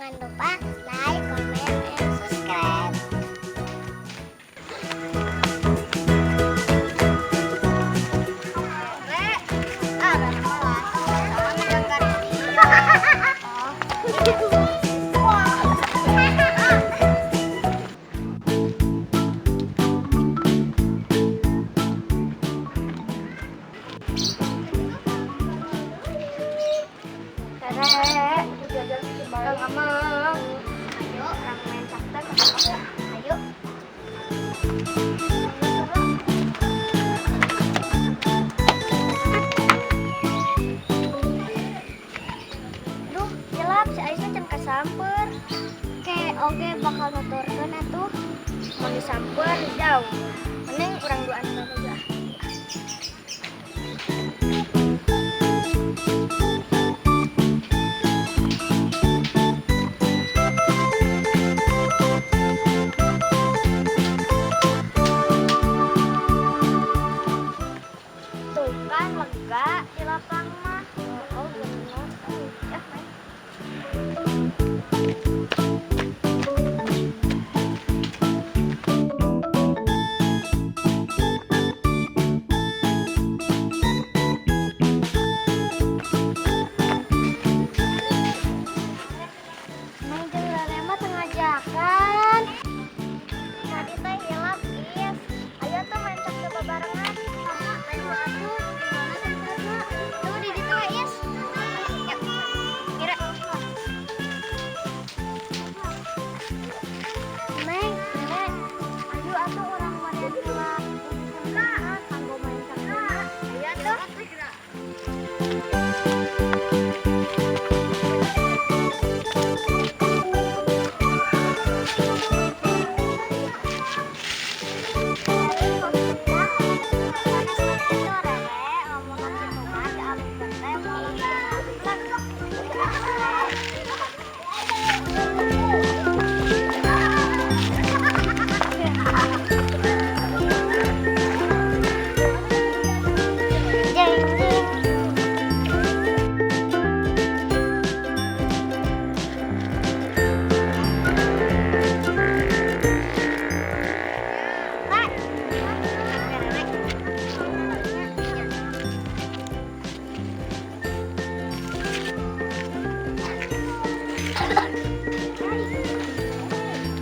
Jangan lupa like, comment, and subscribe. Ayo, urang main cakter. Ayo. Duh, gelap si Aisyah can kasamper. Ke oge bakal nuturkeun atuh. Mau disamper jauh. Mending urang duaan aja. Tuh kan lega di lapang mah. Oh, bener. Ya, main. Main jeung Rere mah teu ngajakan. Tadi teh hilap, Is. Ayo tuh main cakter babarengan. Ayo atuh, di mana cakterna? Tuh di ditu we, Is. Yuk. Kira. Neng, Rere. Ayo atuh urang marian heula urusan kanggo main cakterna. Ayo atuh.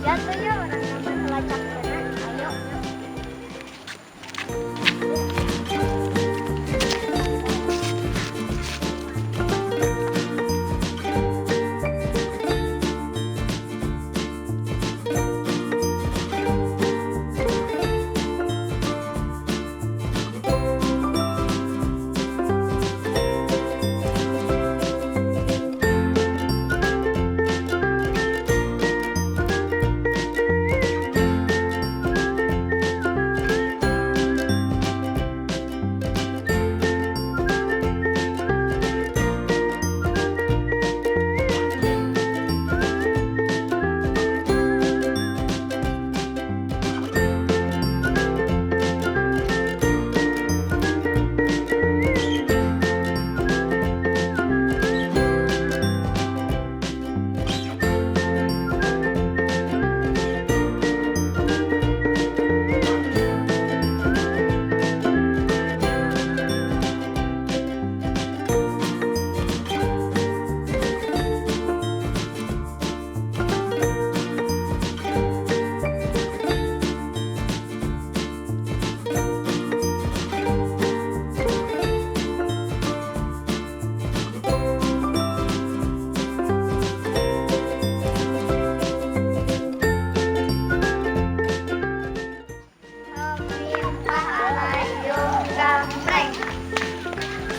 Ya tuh yuk, urang sampai melacak kena. Ayo.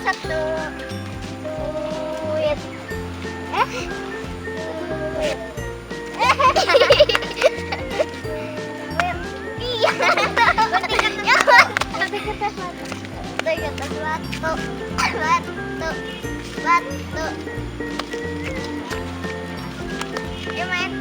Satu, duit, duit, iya, batu, batu, batu, yuk main.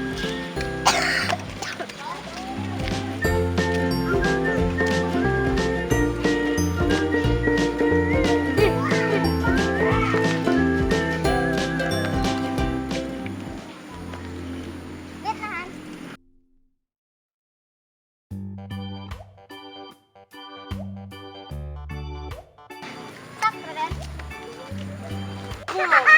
Tuh.